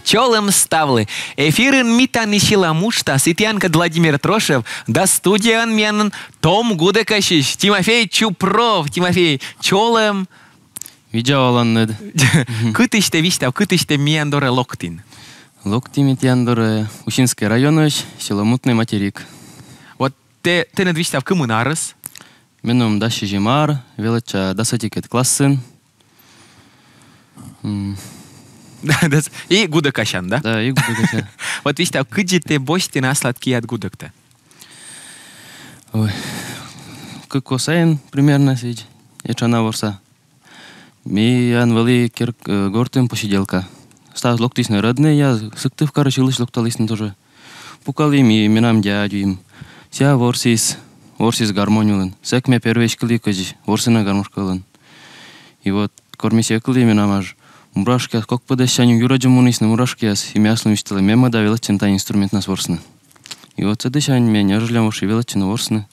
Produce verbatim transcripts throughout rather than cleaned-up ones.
Чолӧм ставлы. Эфирын «Ми тані сьылам» уджтас, и тіянкӧд Владимир Трошев, да студияын миян том гудӧкасьысь Тимофей Чупров. Тимофей, чолӧм. Видза оланныд. Кытысь тэ, висьтав, кытысь тэ миян дорӧ локтін? Локті ме тіян дорӧ Усинскӧй районысь, село Мутнӧй, материк. Вот тэ, тэныд, висьтав, кымын арӧс? Меным дас сизим ар, велӧдча дас ӧтикӧд классын. М. Да, да, и гудӧкасян, да? Да, и гудӧкася. Вот, висьтав, кыдзи тэ босьтін аслад киад гудӧктӧ? Ой. Кык во сайын примерно сідз, этшана ворса. Миян вӧлі кер-, э, гортын посиделка. Ставыс локтісны, роднӧйяс Сыктывкарысь, Ылысь локталісны тоже. Пукалім и менам дядьым. Сійӧ ворсіс, ворсіс гармонь вылын. Сэк ме первойысь кылі, кыдзи ворсӧны гармошка вылын. И вот кор ме сійӧ кылі, менам аж мурашкияс кок пӧдӧссянь юрӧдзӧ мунісны, мурашкияс, и ме аслым висьтала, ме мӧда велӧдчыны тайӧ инструментнас ворсны. И вот сэтысянь ме ньӧжйӧ велӧдчыны ворсны.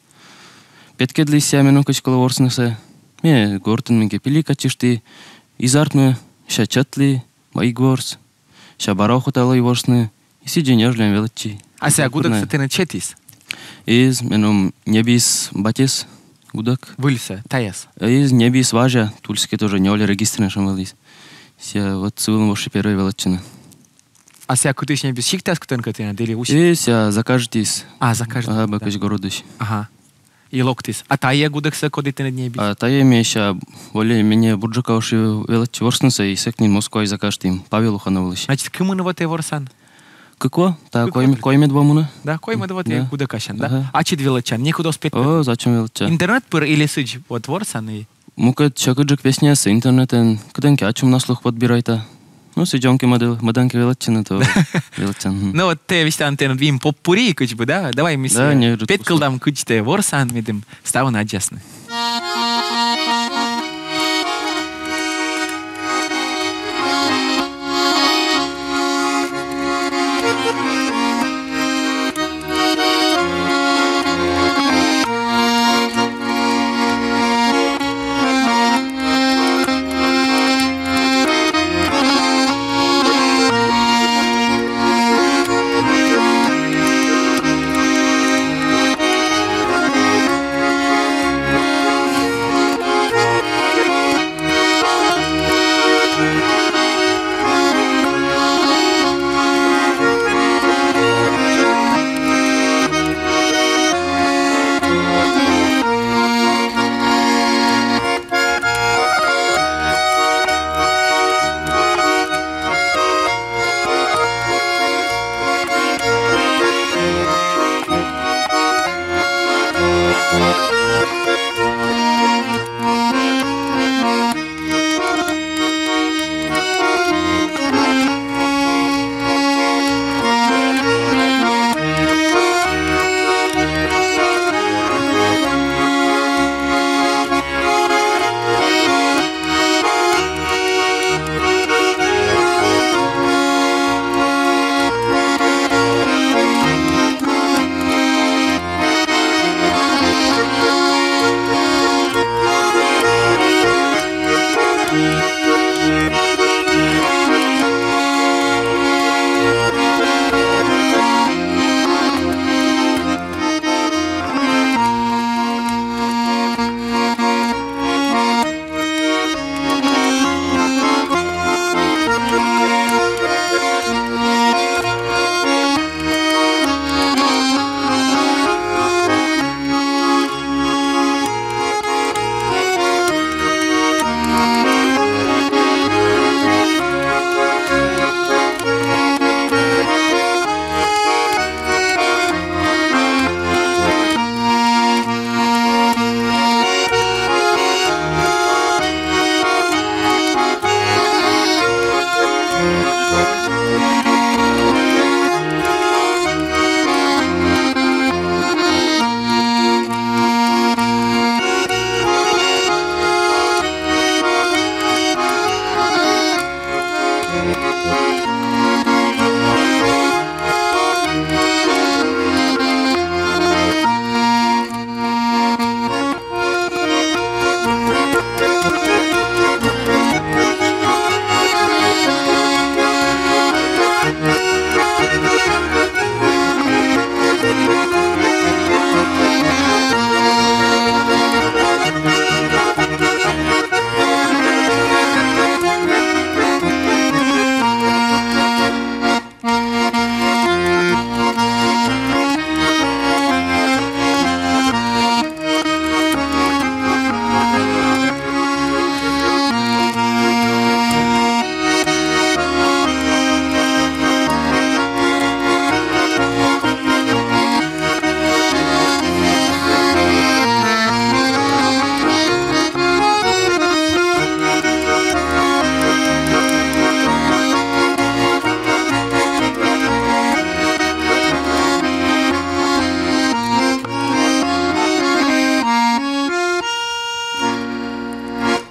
Петкӧдліс сійӧ меным, кыдз колӧ ворснысӧ. Ме гортын мыйкӧ пиликачышті, из артмы, сэсся чӧтлі, мыйкӧ ворс. Сэсся бара охота лои ворсны, и сідзи ньӧжйӧ велӧдчи. А сійӧ гудӧксӧ тэныд сетіс? Из, меным ньӧбис батьыс гудӧк. Выльсӧ, тайӧс? Из ньӧбис Вазя, тульскӧй тоже, нёль регистрнӧшӧм вӧліс. Сійӧ вот сы вылын воши первой велӧдчыны. А сійӧ кытысь ньӧбис, сиктас кытӧнкӧ тэныд или Усть? И сійӧ закажитіс. А, закажитіс. Ага, да. Бӧкысь городысь. Ага. И локтіс. А тайӧ гудӧксӧ коді тэныд ньӧбис? А тайӧ ме сэсся более-менее бурджыка воши велӧдчи ворснысӧ, и сэк нин Москваысь закажитім, Павел Ухановлысь. Значит, кымын во тэ ворсан? Кык во, та кык во койм-, коймӧд во мунӧ. Да, коймӧд во тэ гудӧкасян, да? Ага. Ачыд велӧдчан, некудӧс петкӧд? О, зачем велӧдча? Интернет пыр или сідз, вот ворсан и Мукӧд сьӧкыдджык песняяссӧ интернетын кытӧнкӧ ачым на слух подбирайта. Ну, сідз ёнкӧ мӧдӧ-, мӧдан кӧ велӧдчыны, то велӧдчан. Мгм. Ну вот тэ висьтан, тэныд вим поппури кыдз бы, да? Давай ми сійӧ петкӧдлам, кыдз тэ ворсан, медым ставӧн аддзасны.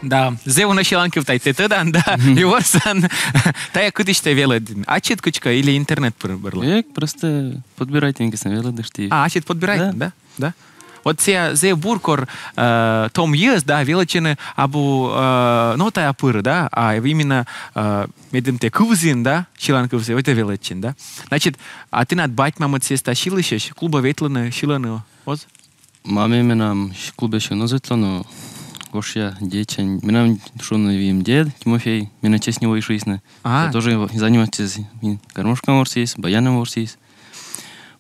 Да, зэв уна сьыланкыв тай, тэ тӧдан, да, и ворсан. Тая кытысь тэ велӧдін? Ачыд кыдзкӧ или интернет пыр бӧрла? Эк, просто подбирайтін кӧсъя велӧдышті. А, ачыд подбирайтін, да? Да. Вот сія зэв бур, кор, э, том йӧз, да, велӧдчӧны абу, э, нотая пыр, да, а именно, э, медым тэ кывзін, да, сьыланкывсӧ, вот тэ велӧдчин, да. Значит, а тэнад бать-мамыд сэсся сьылысьӧсь, клубӧ ветлӧны, сьылӧны, оз? Мамӧй менам клубӧ сьывны оз ветлы, но вошъя дедсянь. Менам, шуны, выйым дед Тимофей, менӧ в честь него и шуисны. А. Сія тоже заниматчис, гармошкаӧн ворсіс, баянӧн ворсіс.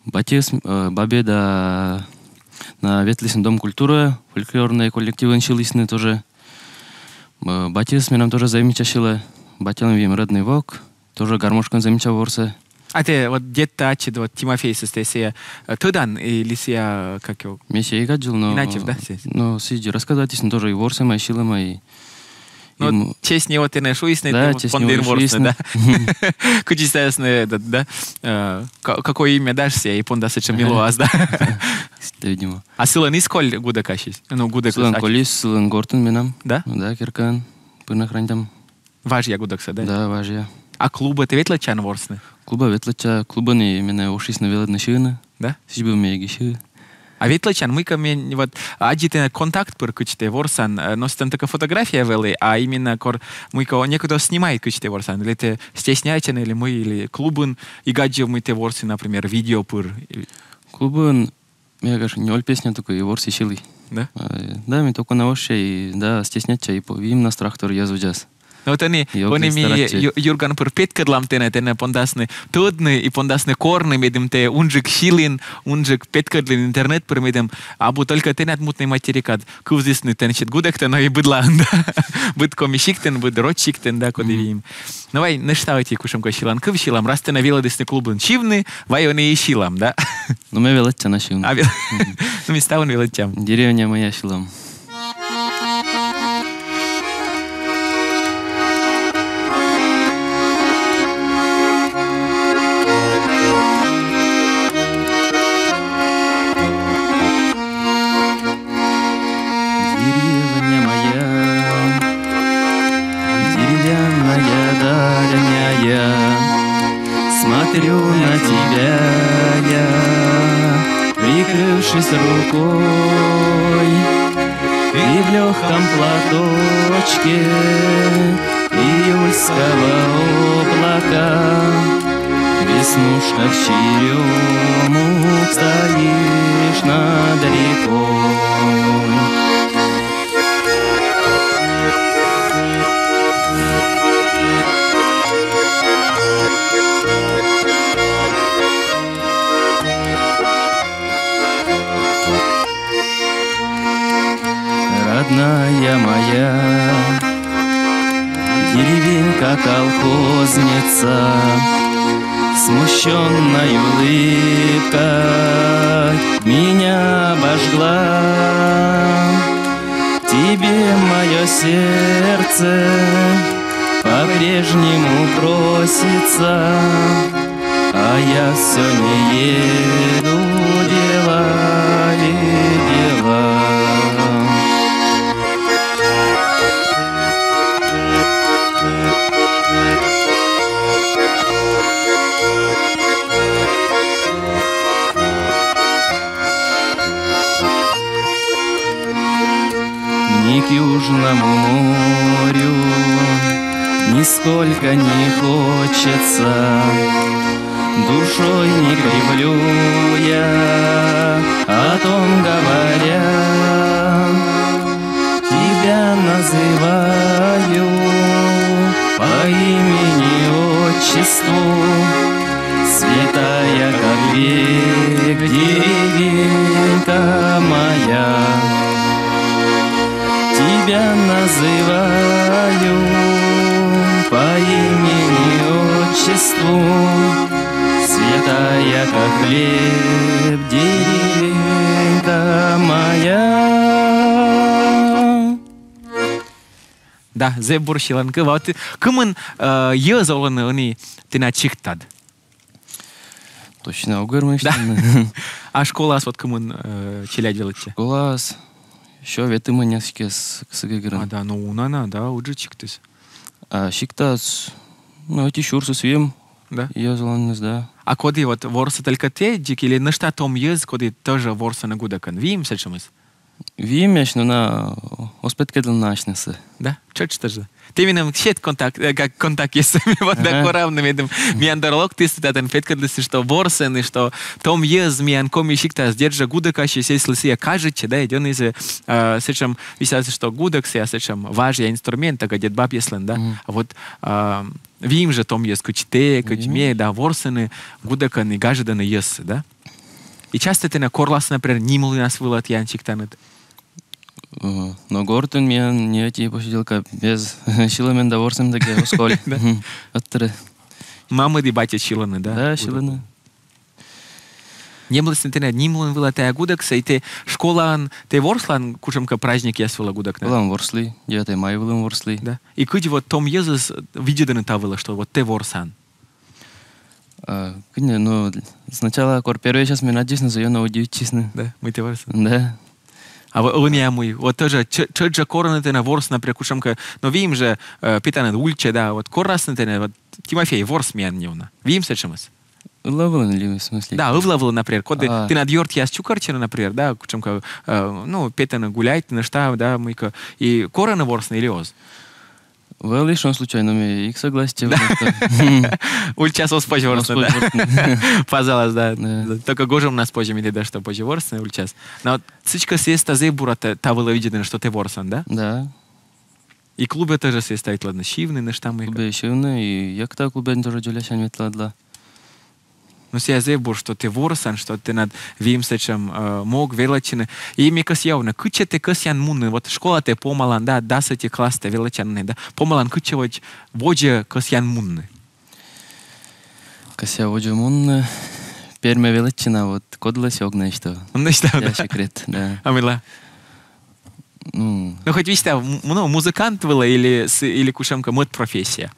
Батьыс, э, бабӧй да на ветлісны Дом культуры, фольклорнӧй коллективын сьылісны тоже. Э, батьыс менам тоже зэв мича сьылӧ. Батьлӧн выйым роднӧй вок. Тоже гармошкаӧн зэв мича ворсӧ. А тэ вот дедтӧ ачыд, вот Тимофейсӧ, тэ сійӧ, э, тӧдан или сійӧ, э, как его? Ме сійӧ эг аддзыл, но... Игнатьев, да, сійӧ? Но сідзи рассказывайтісны, тоже и ворсӧма, и сьылӧма, и... Но в честь него тэнӧ шуисны, да, в честь него пондін ворсны, шуисны, да? Кыдзи сійӧс, э, да, да, э, ка-, какое имя дашь сійӧ, и понда сэтшӧм милоас, да? Видимо. А сылӧн эськӧ коль гудӧкасьыс? Ну, гудӧкыс. Сылӧн колис, сылӧн гортын менам. Да? Да, керкаын. Пыр на хранитам. Важъя гудӧксӧ, да? Да, важъя. А клубӧ тэ ветлӧдчан ворсны? Клубӧ ветлӧдча, клубын и менӧ ошисны велӧдны сьывны. Да? Сідз бы ме эг и сьыв. А ветлӧдчан, мыйкӧ мен, вот, аддзи тэнӧ контакт пыр, кыдз тэ ворсан, э, но сэтӧн только фотография вӧлі, а именно кор мыйкӧ некод снимает, кыдз тэ ворсан, или тэ стесняйтчан, или мый, или клубын эг аддзыв, мый тэ ворсін, например, видео пыр. Клубын ме, конечно, нёль песня только и ворси, сьыли. Да? Э, да, ме только на ошся и, да, стесняйтча и по-, выйым на страх тор йӧз водзас. Но вот ӧні, ӧні ми ю-, Юрган пыр петкӧдлам тэнӧ, тэнӧ пондасны тӧдны и пондасны корны, медым тэ унджык сьылін, унджык петкӧдлін интернет пыр, медым абу только тэнад мутнӧй материкад кывзісны тэнсьыд гудӧктӧ, но и быдлаын, да. Быд коми сиктын, быд роч сиктын, да, коді выйым. Но вай нӧшта ӧти кутшӧмкӧ сьыланкыв сьылам, раз тэнӧ велӧдісны клубын сьывны, вай ӧні и сьылам, да? Но ме велӧдча на сьывны. А вел-, но ми ставӧн велӧдчам. «Деревня моя» сьылам. Деревня моя, деревянная, дальняя, смотрю на тебя я, прикрывшись рукой, ты в лёгком платочке июльского облака. Веснушках черёмух стоишь над рекой. Родная моя деревенька-колхозница, смущённой улыбкой меня обожгла. Тебе моё сердце по-прежнему просится, а я всё не еду, дела и дела. Мне к Южному морю нисколько не хочется, душой не кривлю я, о том говоря. Тебя называю по имени, отчеству, святая, как век, деревенька моя. Тебя называю по имени, отчеству, святая, как хлеб, деревенька моя. Да, зэв бур сьыланкыв. А вот кымын, э, йӧз олӧны ӧні тэнад сиктад? Точно ог вермы. Да. А школаас вот кымын, э, челядь велӧдчӧ? Школаас Ещё ветымын несколько с, с гыгырын. А, да, но уна на, да, уджыд сиктыс. А сиктас, ну, эти сюрсыс вим. Да? Йӧзланыс, да. А коді вот ворсӧ только тэ дзик или нӧшта том йӧз, коді тоже ворсӧны гудӧкӧн? Вим сэтшӧмыс? Вим, эшшӧ на, оз петкӧдлыны асьнысӧ. Да? Чӧч тоже. Тэ менам сет контакт, э, как контакт есть, вот, да, ага, коравны, медым миян дорӧ локтісны, татӧн петкӧдлісны, что ворсӧны, что том йӧз миян Коми сиктас, дерт жӧ, гудӧкасьӧсь, если сійӧ кажитчӧ, да, и ӧні сійӧ, э, сэтшӧм, висьталасны, что гудӧк сійӧ сэтшӧм важъя инструмент, так, дед бабъяслӧн, да. Мгм. А вот, а, вим жӧ том йӧз, кыдз тэ, кыдз ме, да, ворсӧны гудӧкӧн и гажӧдӧны йӧзсӧ, да? И часто тэнӧ корласны, например, нимлунас вылӧ тіян сиктаныд? Э, но гортын миян не эти посиделка без сьылӧмӧн да ворсӧмтӧгӧн оз коль. Да. Мгм. Ӧтторъя. Мамыд и батьыд сьылӧны, да? Да, сьылӧны. Ньӧбисны тэнӧ нимлун вылӧ тайӧ гудӧксӧ, и тэ школаын, тэ ворслан кутшӧмкӧ праздникъяс вылӧ гудӧкнад? Вӧлӧм ворслі, девятое май вылӧм ворслі. Да. И кыдз вот том йӧзыс видзӧдӧны та вылӧ, что вот тэ ворсан? А, кыдз нӧ, ну, сначала кор первойсяс менӧ аддзисны, зэв ёна удивитчисны. Да, мый тэ ворсан. Да. А вот ӧні мый, вот тоже чӧ-, чӧч жӧ корӧны тэнӧ ворсны, например, кутшӧмкӧ, но вим жӧ, э, петан ульчӧ, да, вот корасны тэнӧ, вот, Тимофей, ворс миян неуна. Вим сэтшӧмыс? Ывла вылын или в смысле? Да, ывла вылын, например, коді, а, тэнад ёртъяс чукӧртчӧны, например, да, кутшӧмкӧ, э, ну, петӧны гуляйтны, нӧшта, да, мыйкӧ. И корӧны ворсны или оз? Вӧлі эшшӧ случайно, ми эг согласитчы. Да. Ульчас оз позь ворсны, да? Оз позь ворсны. Пазалас, да. Да. Только гожӧмнас позьӧ, ми тӧдам, что позьӧ ворсны ульчас. Но вот сідзкӧ сійӧ эстӧн зэв бура та, та вылӧ видзӧдӧны, что тэ ворсан, да? Да. И клубӧ тоже сійӧ эстӧн ветлӧны, сьывны, нӧшта мыйкӧ. Клубӧ сьывны, и йӧкта клубӧ тоже дзолясянь ветлӧдлӧ. Ну, сійӧ зэв бур, что тэ ворсан, что тэнад вим сэтшӧм, э, мог велӧдчыны. И ме кӧсъя овны, кытчӧ тэ кӧсъян мунны, вот школатӧ помалан, да, дас ӧти класстӧ велӧдчан, да, помалан кытчӧ вот водзӧ кӧсъян мунны? Кӧсъя водзӧ мунны, Пермӧ велӧдчыны, вот кодлы сьӧлӧм на, что. Ну, что, да. Секрет, да. А мыйла? Ну. Ну, хоть висьтав, м-, ну, музыкант вылӧ или с-, или кутшӧмкӧ мӧд профессия?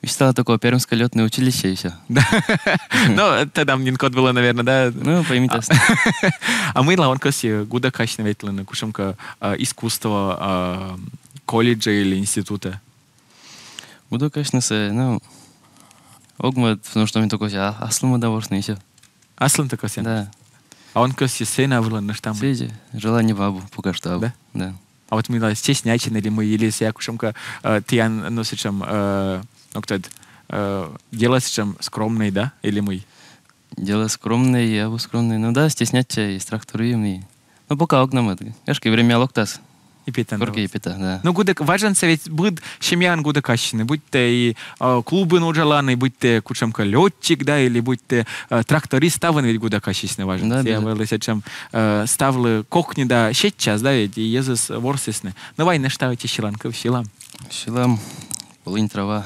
Висьтала только Пермское лётное училище и всё. Да. Ну, тӧдам нин код вылӧ, наверное, да? Ну, поймитас. А мыйла он кӧсйӧ гудӧкасьны ветлыны кутшӧмкӧ, а, искусство, а, колледжӧ или институтӧ? Гудӧкасьнысӧ, ну, ог мӧд, потому что ми только а-, аслым мӧда ворсны и всё. Аслым только сцена? Да. А он кӧсйӧ сцена вылын нӧшта мый? Сідз, желание абу, пока что абу. Да? Да. А вот мыйла, стесняйтчӧны ли мый, или сійӧ кутшӧмкӧ, э, тіян, ну, сэтшӧм, э, ну, кто это, э, делӧ сэтшӧм скромный, да, или мый? Делӧ скромный, абу скромный. Ну да, стесняйтчӧ и страх торйӧм и. Ну, пока ог на мӧд. Гашкӧ, время локтас. И петан. Коркӧ и пета, да. Ну, гудӧк, важӧнсӧ ведь быд семьяын гудӧкасьны, будь тэ и, э, клубын уджалан, и будь тэ кутшӧмкӧ лётчик, да, или будь тэ, э, тракторист, ставын ведь гудӧкасьны важӧн. Да, да. Сійӧ вӧлі сэтшӧм, э, ставлы кокни да сетчас, да, ведь, и йӧзыс ворсісны. Ну, вай нӧшта ӧти сьыланкыв сьылам. Сьылам «Полынь трава».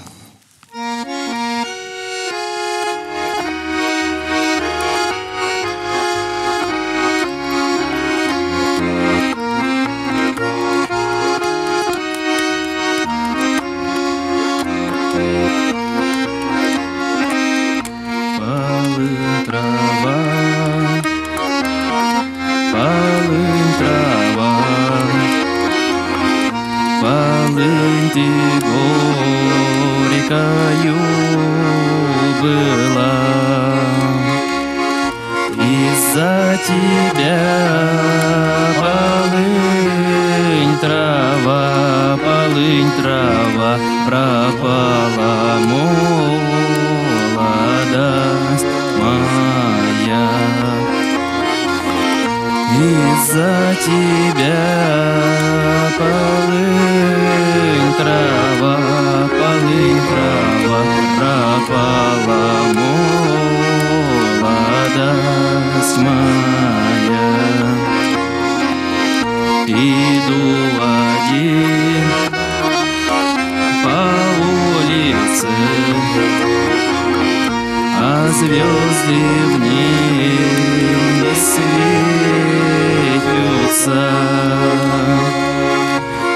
Полынь трава, полынь трава, полыньты горькою была. Из-за тебя, полынь трава, полынь трава, пропала молодость моя. Из-за тебя, полынь трава, полынь трава, пропала молодость моя. Иду один по улице, а звёзды в небе светятся,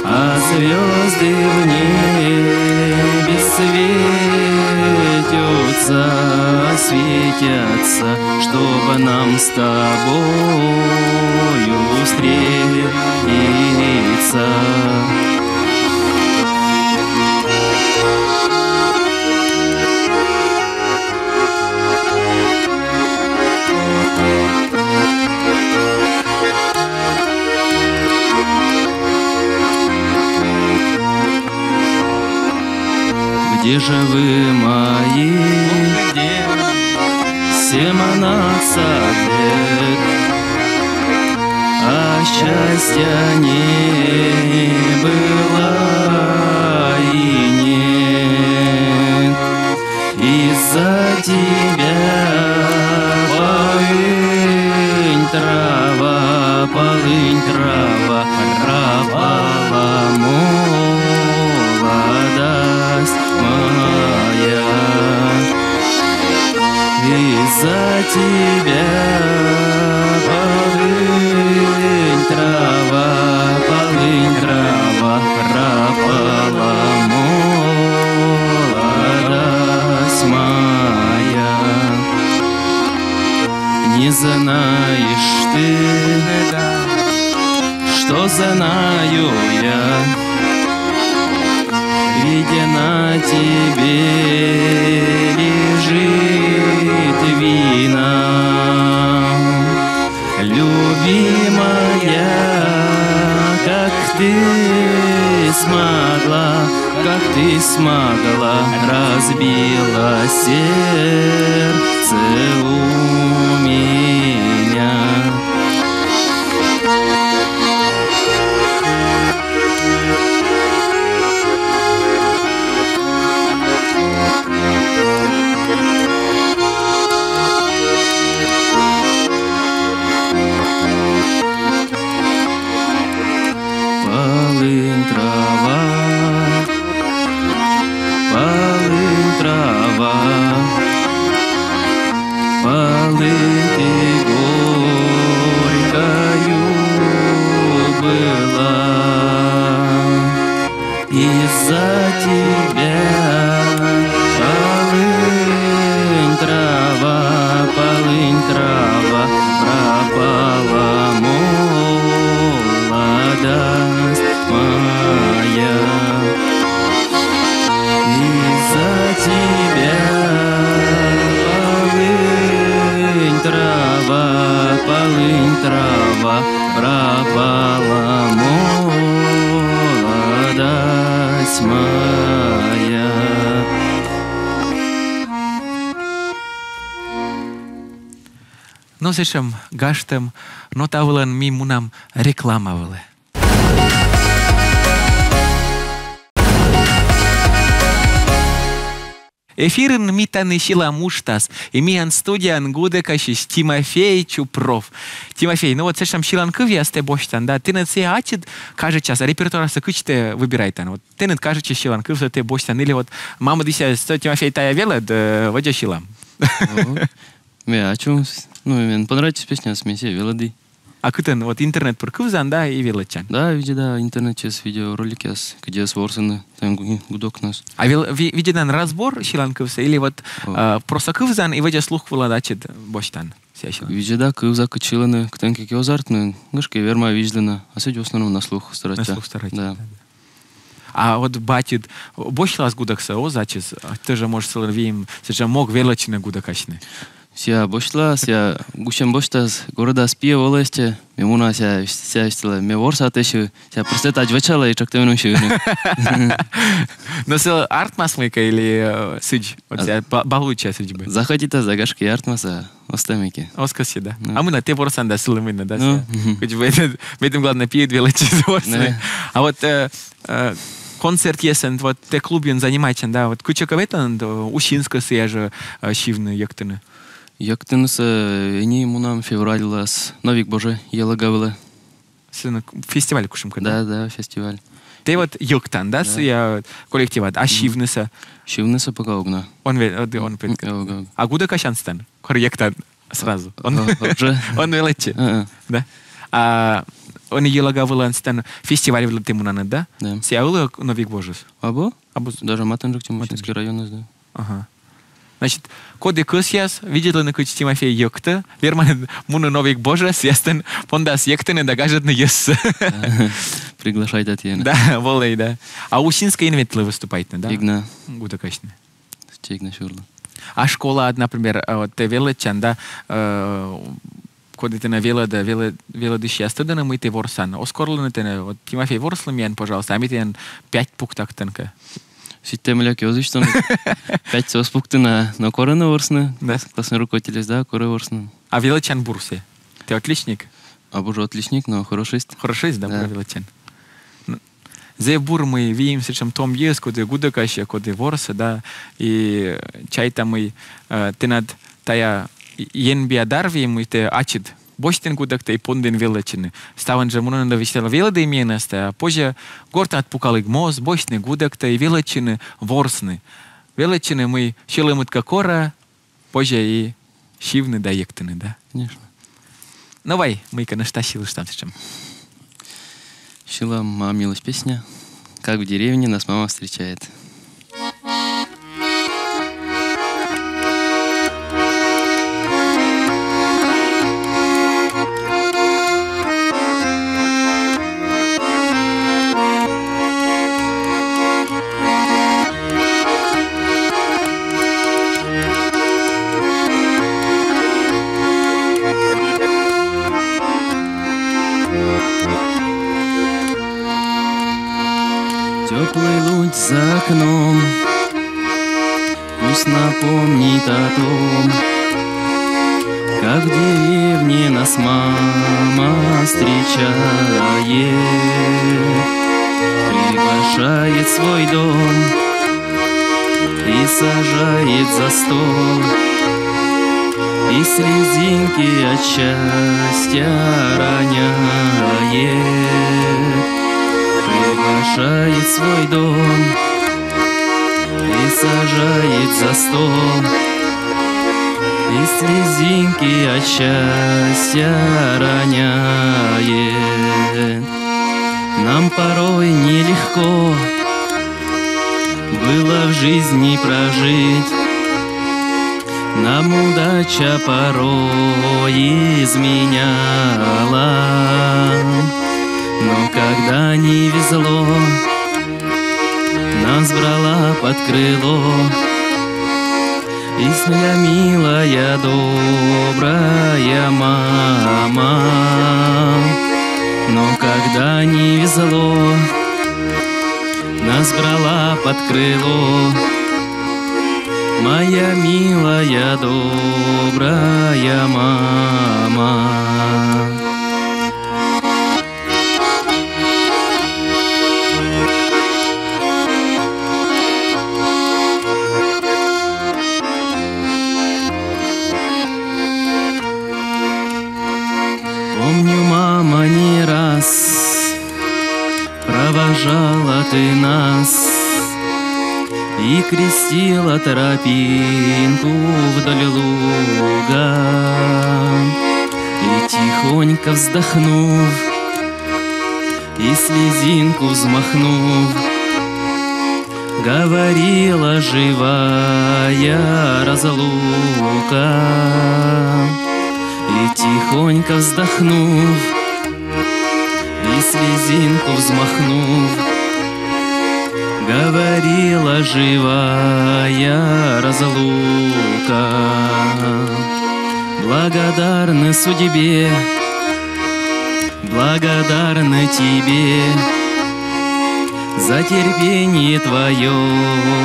а звёзды в небе светятся, светятся, чтобы нам с тобою встретиться. Где же вы, мои семнадцать лет? А счастья не было и нет. Из-за тебя полынь трава, полынь трава, пропала молодость моя. Из-за тебя полынь трава, полынь трава, пропала молодость моя. Не знаешь ты, что знаю я, ведь на тебе лежит вина. Любимая, как ты смогла, как ты смогла, разбила сердце у меня. Полынь трава, полынь трава, полынь ты горькою была. Из-за тебя полынь трава, полынь трава, пропала молодость моя. Из-за тебя полынь трава, полынь трава, пропала молодость моя. Но сэтшӧм гажтӧм нота вылын ми мунам реклама вылӧ. Эфирын «Ми тані сьылам» уджтас, и миян студияын гудӧкасьысь Тимофей Чупров. Тимофей, ну вот сэтшӧм сьыланкывъяс тэ босьтан, да, тэныд сійӧ ачыд кажитчас, репертуарсӧ кыдз тэ выбирайтан? Вот тэныд кажитчӧ сьыланкывсӧ тэ босьтан, или вот мамыдысьяс, что, Тимофей, тая велӧд, э, водзӧ сьылам? Ого. Ме ачым, ну, мен понравитчис песняыс, ме сійӧ велӧді. А кытӧн, вот интернет пыр кывзан, да, и велӧдчан? Да, видзӧда, да, интернетысь видеороликъяс, кыдз ворсӧны тайӧ гу-, гудӧкнас. А вел-, ви-, видзӧдан разбор сьыланкывсӧ или вот, э, просто кывзан и водзӧ слух вылад ачыд босьтан сійӧ сьылан? Видзӧда, кывза, кыдз сьылӧны, кытӧнкӧ кӧ оз артмы, гашкӧ, верма видзӧдлыны, а сідз в основном на слух старайтча. На слух старайтча, да, да. А вот батьыд босьтлас гудӧксӧ, оз ачыс, а тоже, может, сылӧн выйым сэтшӧм мог велӧдчыны гудӧкасьны? Сійӧ босьтлас, сійӧ гусьӧм босьтас, горӧдас, пиӧ волӧ эстӧ, ме муна, сійӧ, сійӧ висьталӧ, ме ворса тэысь, сійӧ просто тадз вӧчалӧ и тшӧктӧ меным сьывны. Но сылы артмас мыйкӧ или, э, сідз, вот сійӧ ба-, балуйтчӧ сідз бы? Захотитас да, гашкӧ, артмас, а оз тай мыйкӧ. Оз кӧсйы, да? Ну. А мыйла тэ ворсан да сылы мыйла, да, сійӧ? Кыдз бы, медым, главнӧе, пиыд велӧдчис ворсны. А вот, э, э, концертъясӧн, вот тэ клубъясын занимайтчан, да, вот кытчӧкӧ ветлан, э, Усинскӧ сійӧ жӧ, э, сьывны, йӧктыны? Йӧктынысӧ, э, ӧні мунам февраль вылас Новик Божӧ, Елага вылӧ. Сцена, фестиваль кутшӧмкӧ, да? Да, да, фестиваль. Тэ вот йӧктан, да, сійӧ коллективад, а сьывнысӧ? Сьывнысӧ пока ог на. Он ве-, он, он пӧтка. Ог, ог. А гудӧкасян сэтӧн, кор йӧктан сразу? Он, он велӧдчӧ? Да. А он Елага вылын сэтӧн фестиваль вылӧ тэ мунан, да? Да. Сійӧ ылӧ Новик Божыс? Абу. Абу. Даже матынджык, Тимусинский районыс, да. Ага. Значит, коді кӧсъяс, видзӧдлыны, кыдз Тимофей йӧктӧ, верманныд мунны «Новик Божӧ», сійӧ тэн пондас йӧктыны да гажӧдны йӧзсӧ. Приглашайтӧ тіянӧс. Да, волӧй, да. А Усинскӧйын ветлі выступайтны, да? Эг на. Гудӧкасьны. Эг на сюрлы. А школаад, например, э, вот тэ велӧдчан, да, э, коді тэнӧ велӧдӧ, велӧ-, велӧдысьяс тӧдӧны, мый тэ ворсан. Оз корлыны тэнӧ, вот, Тимофей, ворслы миян, пожалуйста, а ми тіянӧн пять пуктам кӧнкӧ. Сідз тэ мыйла кӧ оз висьтав. Пять-сӧ оз пуктыны, но корӧны ворсны. Да. Классный руководительыс, да, корӧ ворсны. А велӧдчан бурсӧ? Тэ отличник? Абу жӧ отличник, но хорошист. Хорошист, да, да. Бура велӧдчан. Ну, зэв бур, мый выйым сэтшӧм том йӧз, коді гудӧкасьӧ, коді ворсӧ, да, и чайта, мый, э, тэнад тайӧ енбиа дарвиӧ, мый тэ ачыд босьтін гудӧктӧ и пондін велӧдчыны. Ставӧн жӧ мунӧны да висьталӧ: велӧдӧй менӧс, да, позьӧ гортад пукалігмоз, босьтны гудӧктӧ и велӧдчыны ворсны. Велӧдчыны, мый сьӧлӧмыд кӧ корӧ, позьӧ и сьывны да йӧктыны, да? Конечно. Но вай, мыйкӧ нӧшта сьылыштам сэтшӧм. Сьылам «Мамӧ милӧсь» песня. «Как в деревне нас мама встречает». Теплый луч за окном пусть напомнит о том, как в деревне нас мама встречает, приглашает в свой дом и сажает за стол, и слезинки от счастья роняет, приглашает в свой дом и сажает за стол, и слезинки от счастья роняет. Нам порой нелегко было в жизни прожить, нам удача порой изменяла. Но когда не везло, нас брала под крыло и своя милая добрая мама. Но когда не везло, нас брала под крыло моя милая добрая мама. Помню, мама, не раз провожала ты нас и крестила тропинку вдоль луга. И тихонько вздохнув, и слезинку взмахнув, говорила: «Живая разлука». И тихонько вздохнув, и слезинку взмахнув, говорила: «Живая разлука». Благодарны судьбе, благодарны тебе за терпение твое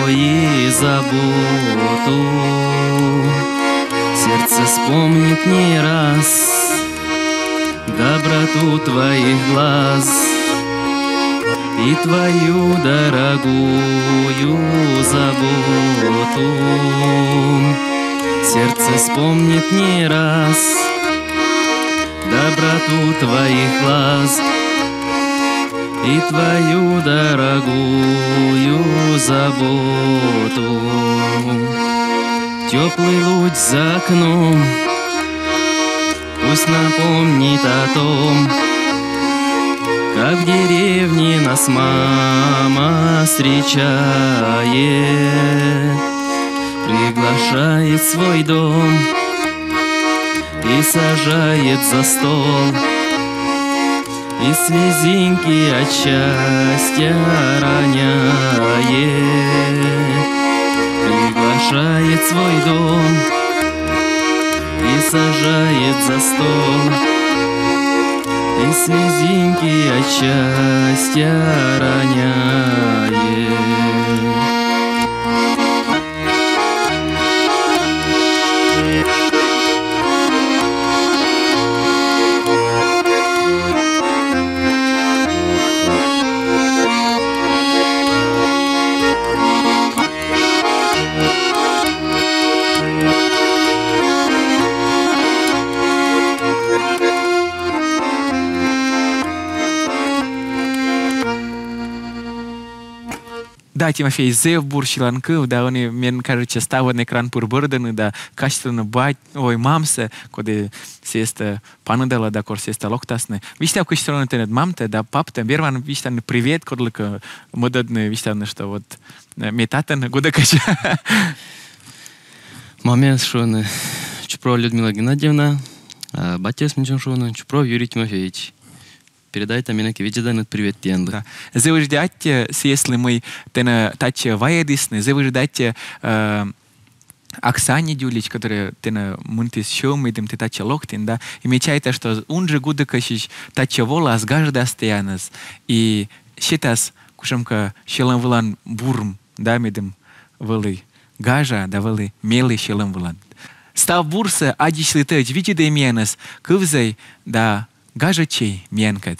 и заботу. Сердце вспомнит не раз доброту твоих глаз и твою дорогую заботу. Сердце вспомнит не раз доброту твоих глаз и твою дорогую заботу. Теплый луч за окном пусть напомнит о том, как в деревне нас мама встречает, Приглашает в свой дом и сажает за стол, и слезинки от счастья роняет. Приглашает в свой дом и сажает за стол, и слезинки от счастья роняет. Да, Тимофей, зэв бур сьыланкыв, да, ӧні, мен кажется, ставӧн экран пыр бӧрдӧны да казьтылӧны бать, ой, мамсӧ, коді сійӧстӧ паныдалӧ да кор сійӧстӧ локтасны. Висьтав, кыдз тӧрӧны тэныд мамтӧ да паптӧ, верман висьтавны привет, кодлыкӧ мӧдӧдны, висьтавны, что вот, э, ме татӧн, гудӧкӧсь. Мамӧс шуӧны Чупрова Людмила Геннадьевна, а батьӧс менсьым шуӧны Чупров Юрий Тимофеевич. Передайтӧй менӧ кӧ видзӧданныд, привет тіянлы. Да. Зэв ыджыд аттьӧ сійӧслы, мый тэнӧ татчӧ вайӧдісны, зэв ыджыд аттьӧ, э, Оксане Дюлич, которая тэнӧ мынтіс сьӧм, медым тэ татчӧ локтін, да. И ме чайта, что унджык гудӧкӧсьысь татчӧ волас, гажӧдас тіянӧс и сетас кутшӧмкӧ сьӧлӧм вылын бурм, да, медым вӧлі гажа да вӧлі мелі сьӧлӧм вылад. Став бурсӧ аддзысьлытӧдз видзӧдӧй миянӧс, кывзӧй да гажӧдчӧй миянкӧд.